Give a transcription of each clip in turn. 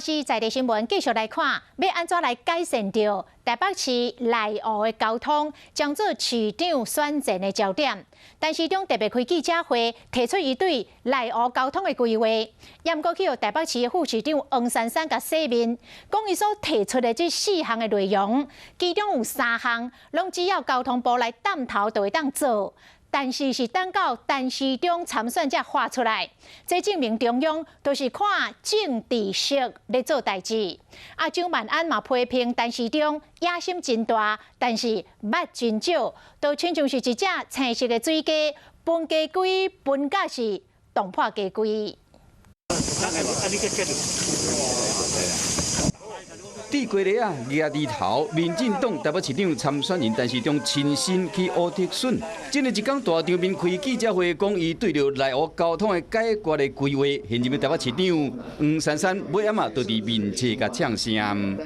視在地新聞繼續來看，欲按怎來改善著台北市內湖的交通，將做市長選戰的焦點。陳時中特別開記者會，提出伊對內湖交通的規劃，也毋過去予台北市的副市長黃珊珊共洗面，講伊所提出的這四項的內容，其中有三項，攏只要交通部來帶頭就會當做。但是是等到陳時中參選才發出來，這證明中央都是看政治色咧做代誌。啊，蔣萬安嘛批評陳時中野心真大，但是捌真少，都親像是一隻青色的水雞，分雞規分甲是撞破雞規。智雞螺仔，蜈字頭，民進黨台北市長參選人陳時中親身去烏特選，這个一工大場面開記者會，講伊對著內湖交通的解決的規劃，現任的台北市長黃珊珊尾仔嘛，就佇面冊共嗆聲。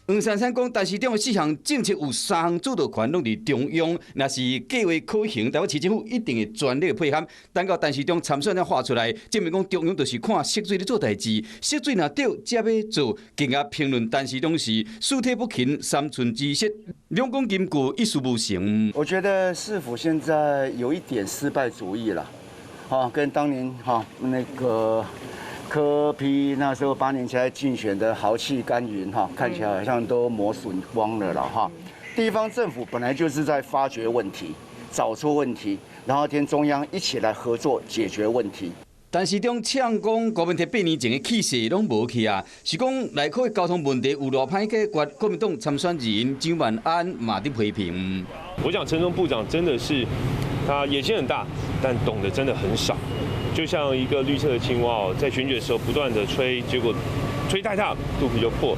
黃珊珊講，陳市長的四項政策有三項主導權攏佇中央，若是計劃可行，台北市政府一定會全力配合。等到陳時中參選才發出來，證明講中央就是看色水咧做代誌，色水若對，才欲做。更加評論陳時中是四體不勤，三寸之舌，兩講金句一事無成。我覺得市府現在有一點失敗主義了，哈，跟當年哈那個柯 P 那時候8年前競選的豪氣干雲哈，看起來好像都磨損光了了哈。地方政府本來就是在發掘問題、找出問題，然後跟中央一起來合作解決問題。陳時中嗆講柯文哲8年前的氣勢攏無去啊，是講內湖的交通問題有偌歹解決？國民黨參選人蔣萬安嘛佇批評。我想陳時中部長真的是他野心很大，但懂得真的很少。就像一個綠色的青蛙哦，在選舉的時候不斷的吹，結果吹太大，肚皮就破。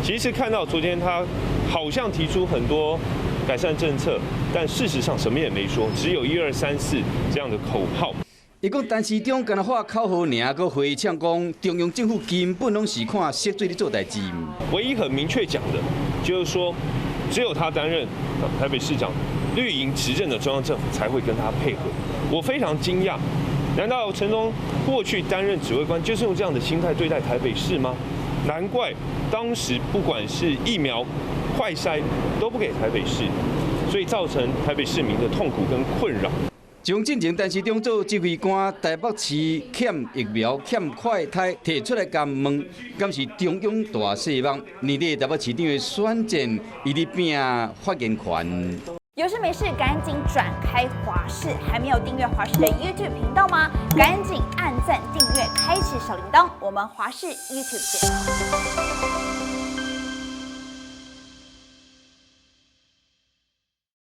其實看到昨天他好像提出很多改善政策，但事實上什麼也沒說，只有一二三四這樣的口號。伊講陳時中干焦喊口號爾，閣回嗆講中央政府根本攏是看色水咧做代誌。唯一很明確講的，就是說只有他擔任台北市長，綠營執政的中央政府才會跟他配合。我非常驚訝。難道陳時中過去擔任指揮官就是用這樣的心態對待台北市嗎？難怪當時不管是疫苗、快篩都不給台北市，所以造成台北市民的痛苦跟困擾。從進前陳時中做指揮官，台北市欠疫苗、欠快篩，提出來共問，敢是中央大細目？年底台北市長的選戰，伊咧拼發言權。有事沒事趕緊轉開華視，還沒有訂閱華視的 YouTube 頻道嗎？趕緊按讚、訂閱、開啟小鈴鐺，我們華視 YouTube 見。